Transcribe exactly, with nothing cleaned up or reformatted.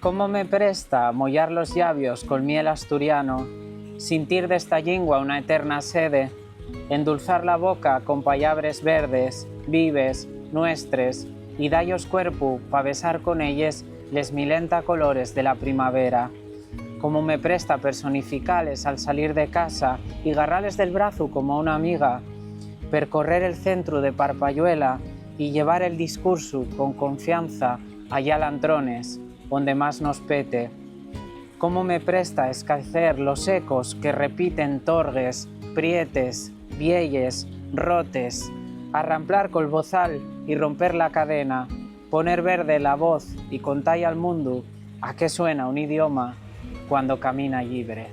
Cómo me presta moyar los llavios col miel asturiano, sintir d'esta llingua una eterna sede, endulzar la boca con pallabres verdes, vives, nuestres, y da-yos cuerpu pa besar con elles les milenta colores de la primavera. Cómo me presta personificales al salir de casa y garrales del brazu como a una amiga, percorrer el centru de Parpayuela y llevar el discursu con confianza allá a l'Antrones, onde más nos pete. Cómo me presta escaecer los ecos que repiten torgues, prietes, vieyes, rotes, arramplar col bozal y romper la cadena, poner verde la voz y contar al mundu a qué suena un idioma cuando camina llibre.